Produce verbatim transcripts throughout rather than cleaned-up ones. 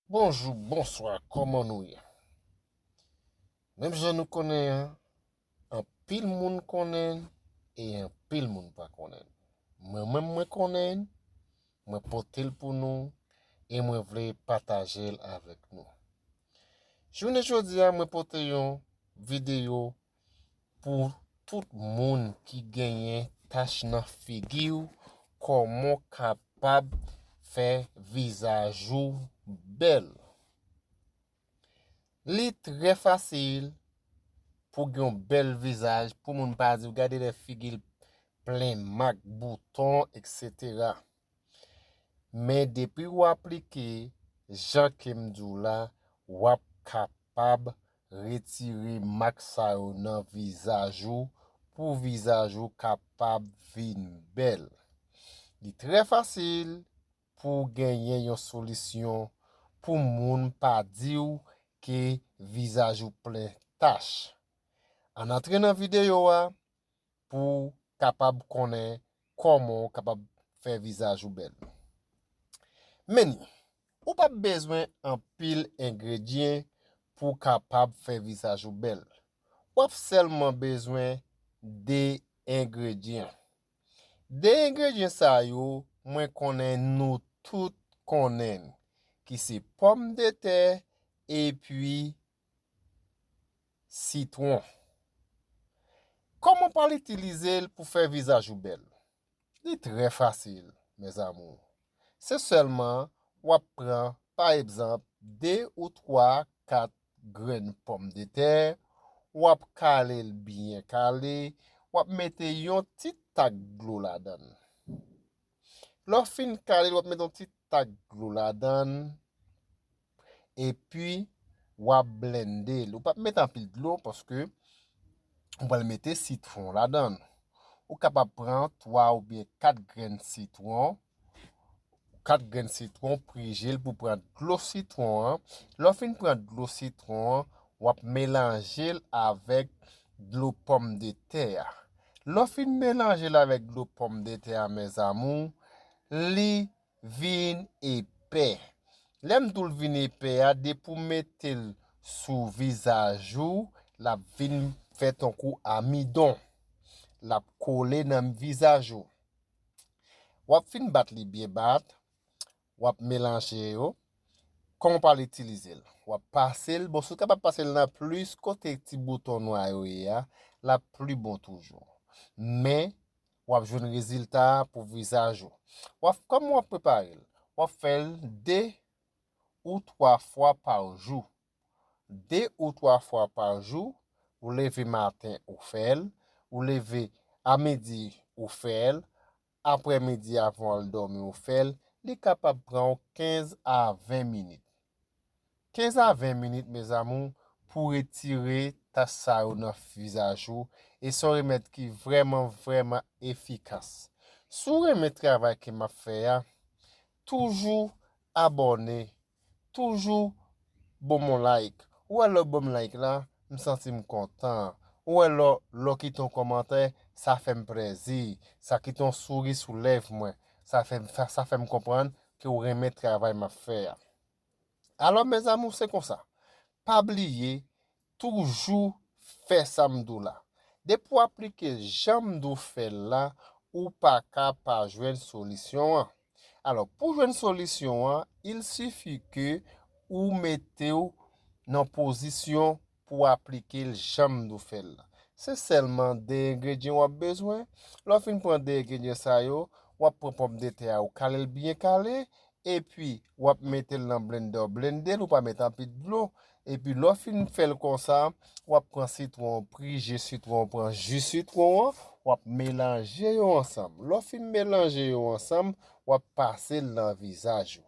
Bonjou, bonswa, kòman nou ye? Menm jan nou konnen an, anpil moun konnen l e anpil moun pa konnen l. Mwen menm mwen konnen l, mwen pote l pou nou e mwen vle pataje l avèk nou. Jounen jodi a, mwen pote yon videyo pou tout moun ki genyen tach nan figi w, kòman w kapab fè vizaj ou bèl. Li trè fasil pou gen yon bèl vizaj, pou moun pa di w gade lè figi l plen mak, bouton, etsetera. Men depi w aplike jan ke m di w la, w ap kapab retire mak sa yo nan vizaj ou pou vizaj ou kapab vin bèl. Li trè fasil pou w genyen yon solisyon pou moun pa di w ke vizaj ou plen tach. Ann antre nan videyo a pou w kapab konnen kòman w kapab fè vizaj ou bèl. Men ni, ou p ap bezwen anpil engredyen pou w kapab fè vizaj ou bèl. W ap sèlman bezwen de engredyen. De engredyen sa yo, mwen konnen nou tout konnen, ki se pòmdetè epi sitwon. Kòman w pral itilize l pou fè vizaj ou bèl? Li trè fasil, mes amours. Se sèlman w ap pran, pa egzanp, de ou twa, kat grenn pòmdetè, w ap kale l byen kale, w ap mete yon ti tak dlo ladan l. Lè w fin kale l, w ap mete yon ti tak dlo ladan l, epi w ap blende l. Ou p ap mete anpil dlo paske ou pral mete sitwon ladan l. Ou kapab pran twa oubyen kat grenn sitwon, kat grenn sitwon, prije l pou pran dlo sitwon an. Lè w fin pran dlo sitwon an, w ap melanje l avèk dlo pòmdetè a. Lè w fin melanje l avèk dlo pòmdetè a, mes amours, li vin epè. Lè m di w l vin epè a, depi w mete l sou vizaj ou, l ap vin fè tankou amidon. L ap kole nan vizaj ou. W ap fin bat li byen bat, w ap melanje yo. Kòman w pral itilize l? W ap pase l, bon, si w kapab pase l nan plis kote ti bouton nwa yo ye a, l ap pli bon toujou. Men, w ap jwenn rezilta a pou vizaj ou. W ap, kòman w ap prepare l? W ap fè l de ou twa fwa pa jou. De ou twa fwa pa jou, ou leve maten, ou fè l, ou leve a midi, ou fè l, aprèmidi avan w al dòmi, ou fè l, li kapab pran w kenz a ven minit. Kenz a ven minit, mes amours, pou retire tach sa yo nan vizaj ou, e se yon remèd ki vrèman, vrèman efikas. Si w renmen travay ke m ap fè a, toujou abòne, toujou ban m yon like. Ou wè lè w ban m like la, m santi m kontan. Ou wè lè w, lè w kite yon kòmantè, sa fè m plèzi. Sa kite yon souri sou lèv mwen. Sa fè m, sa, sa fè m konprann ke w renmen travay m ap fè a. Alò, mes amours, se konsa. Pa bliye, toujou fè sa m di w la. Depi w aplike l jan m di w fè l la, ou pa ka pa jwenn solisyon an. Alò, pou jwenn solisyon an, il sifi ke ou mete w nan pozisyon pou w aplike l jan m di w fè l la. Se sèlman de engredyan w ap bezwen. Lè w fin pran de engredyan sa yo, w ap pran pòmdetè a, ou kale l byen kale, epi w ap mete l nan blendè, w blende l, ou pa mete anpil dlo. Epi lè w fin fè l konsa, w ap pran sitwon, pran ji sitwon, pran ji sitwon an, w ap melanje yo ansanm. Lè w fin melanje yo ansanm, w ap pase l nan vizaj ou.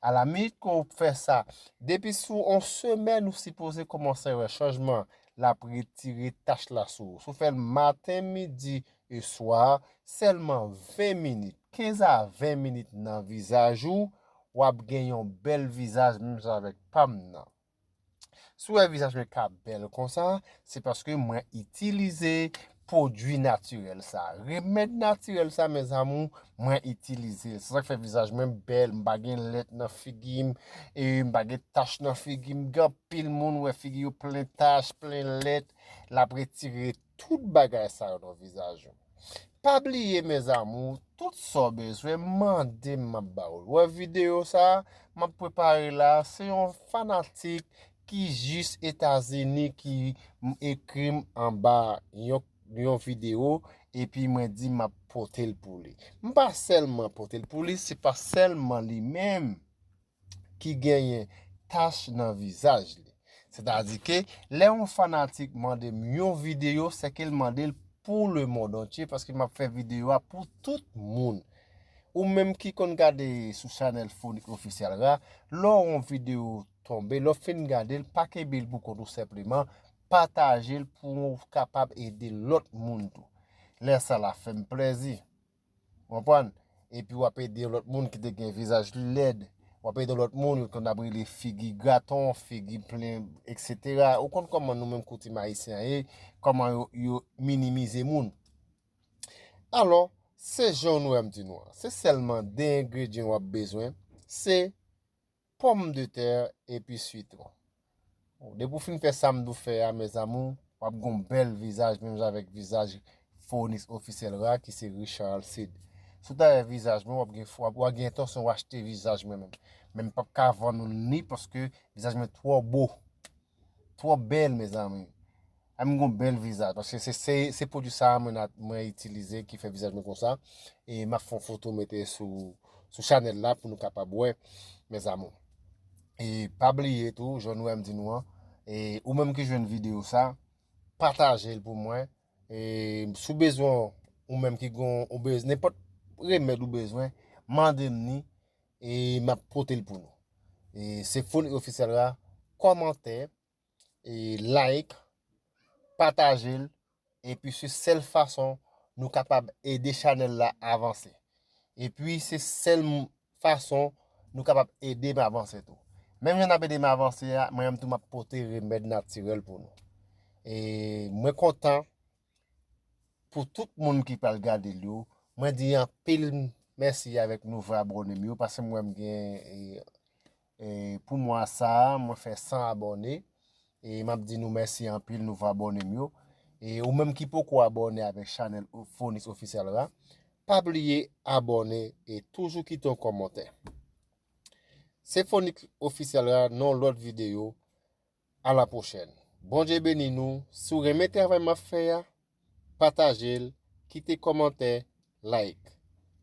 Alaminit, ke w fè sa, depi sou yon semèn, ou sipoze kòmanse wè chanjman. L ap retire tach la sou ou. Si w fè l maten, midi e swa, sèlman ven minit, kenz a ven minit nan vizaj ou, w ap gen yon bèl vizaj, menm jan avèk pa m nan. Si w wè vizaj mwen ka bèl konsa, se paske mwen itilize pwodui natirèl sa. Remèd natirèl sa, mezanmi, mwen itilize l. Se sa k fè vizaj mwen bèl, m pa gen lèt nan figi m, e m pa gen tach nan figi m. Gen anpil moun wè figi yo plen tach, plen lèt, l ap retire tout bagay sa yo nan vizaj ou. Pa bliye, mezanmi, tout sa w bezwen, mande m, m ap ba w l. Wè videyo sa, m ap prepare la, se yon fanatik ki jis Etazini ki m- ekri m anba yon, yon videyo, epi mwen di m ap pote l pou li. M pa sèlman pote l pou li, se pa sèlman li menm ki genyen tach nan vizaj li. Sètadi ke lè yon fanatik mande m yon videyo, se ke l mande l pou le monde entier, paske m ap fè videyo a pou tout moun. Ou menm ki konn gade sou chanèl Fonik Ofisyèl la, lè yon videyo tonbe, lè w fin gade l, pa kenbe l pou kont ou senpleman, pataje l pou w kapab ede lòt moun tou. Lè sa la fè m plèzi. Ou konprann? Epi w ap ede lòt moun ki te gen vizaj lèd. W ap ede lòt moun yo konn ap rele figi graton, figi plen, etsetera. Ou konn kòman nou menm koutim ayisyen an ye, kòman yo, yo minimize moun. Alò, se jan nou wè m di nou an. Se sèlman de engredyan w ap bezwen. Se pòmdetè epi sitwon. Depi w fin fè sa m di w fè a, mezanmi, w ap gen yon bèl vizaj, menm jan avèk vizaj Fonik Ofisyèl la, ki se Richard Alcide. Si w ta wè vizaj mwen, w ap gen, w ap, w ap gen entansyon w achte vizaj mwen menm. Men m p ap ka vann ou li paske vizaj mwen twò bo. Twò bèl, mezanmi. A m gen yon bèl vizaj, paske se, se, se pwodui sa a mwen, mwen itilize ki fè vizaj mwen konsa. E m ap fè yon foto mete sou, sou chanèl la pou nou kapab wè, mezanmi. E pa bliye tou, jan nou wè m di nou an, e ou menm ki jwenn videyo sa, pataje l pou mwen. E si w bezwen, ou menm ki gen yon bez-, nenpòt remèd ou bezwen, mande m ni, e m ap pote l pou nou. E se Fonik Ofisyèl la, kòmantè, e like, pataje l, epi se sèl fason nou kapab ede chanèl la avanse. Epi se sèl m- fason nou kapab ede m avanse tou. Menm jan n ap ede m avanse a, mwen menm tou m ap pote remèd natirèl pou nou. E mwen kontan pou tout moun ki pral gade l yo. Mwen di anpil mèsi avèk nouvo abòne m yo, paske m wè m gen, e, e, pou mwa sa a, mwen fè san abòne. E m ap di nou mèsi anpil, nouvo abòne m yo. E ou menm ki poko abòne avèk chanèl Fonik Ofisyèl la, pa bliye abòne e toujou kite yon kòmantè. Se Fonik Ofisyèl la, nan yon lòt videyo. A la pwochèn. Bondye beni nou. Si w renmen travay m ap fè a, pataje l, kite kòmantè, like.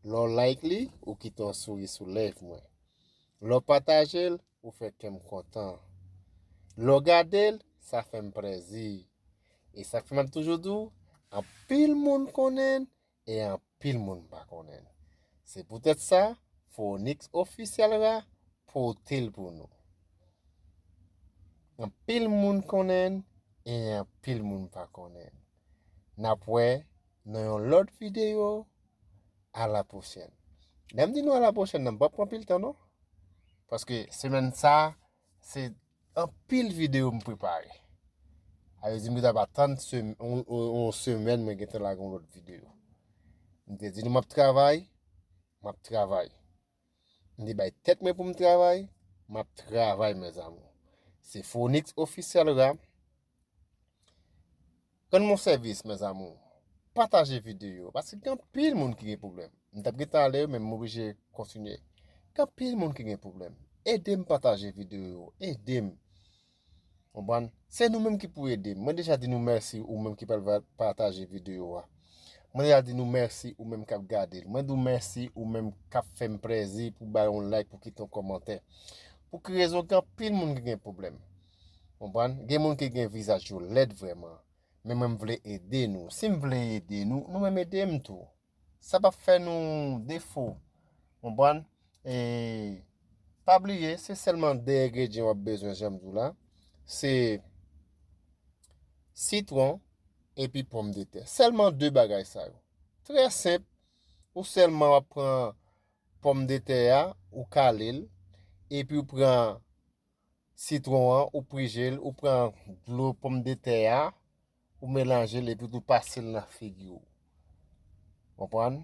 Lè w like li, ou kite yon souri sou lèv mwen. Lè w pataje l, ou fè kè m kontan. Lè w gade l, sa fè m plèzi. E sa k fè m ap toujou di w, anpil moun konnen l, e anpil moun pa konnen l. Se poutèt sa, Fonik Ofisyèl la pote l pou nou. Anpil moun konnen l, e anpil moun pa konnen l. N ap wè nan yon lòt videyo. A la pwochèn. Lè m di nou a la pwochèn nan, m p ap pran anpil tan non. Paske semèn sa, se anpil videyo m prepare. A vle di m gentan pa tann sem- on, on, on semèn mwen gentan lage yon lòt videyo. M te di nou m ap travay, m ap travay. M te bay tèt mwen pou m travay, m ap travay, mezanmi. Se Fonik Ofisyèl la. Rann mwen sèvis, mezanmi. Pataje videyo yo, paske gen anpil moun ki gen pwoblèm. M t ap gentan ale, men m oblije kontinye. Gen anpil moun ki gen pwoblèm. Ede m pataje videyo yo, ede m. Konprann? Se nou menm ki pou ede m. Mwen deja di nou mèsi, ou menm ki pral va- pataje videyo a. Mwen deja di nou mèsi, ou menm k ap gade l. Mwen di w mèsi, ou menm k ap fè m plèzi pou bay yon like, pou kite yon kòmantè. Pou ki rezon? Gen anpil moun ki gen pwoblèm. Konprann? Gen moun ki gen vizaj yo lèd vrèman. Men mwen m vle ede nou. Si m vle ede nou, nou menm ede m tou. Sa p ap fè nou defo. Konprann? E pa bliye, se sèlman de engredyan w ap bezwen, jan m di w la. Se sitwon epi pòmdetè. Sèlman de bagay sa yo. Trè senp. Ou sèlman w ap pran pòmdetè a, ou kale l, epi ou pran sitwon an, ou prije l, ou pran dlo pòmdetè a, Ou melanje l epi tou pase l nan figi w. Konprann?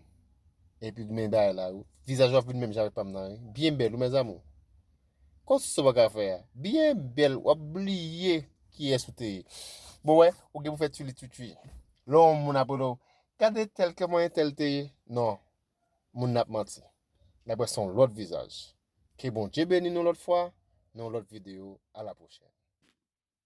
Epi men bagay la, wi. Vizaj w ap vin menm jan avèk pa m nan, wi. Byen bèl, wi, mes amours. Konsa w ka fè a. Byen bèl, w ap bliye kiyès ou te ye. Bon, wè, ou gen pou fè tchwili tchwitchwi. Lè yon moun ap rele w, gade tèl kòman entèl te ye. Non, moun nan ap manti. L ap wè se yon lòt vizaj. Ke Bondye beni nou lòt fwa, nan yon lòt videyo. A la pwochèn.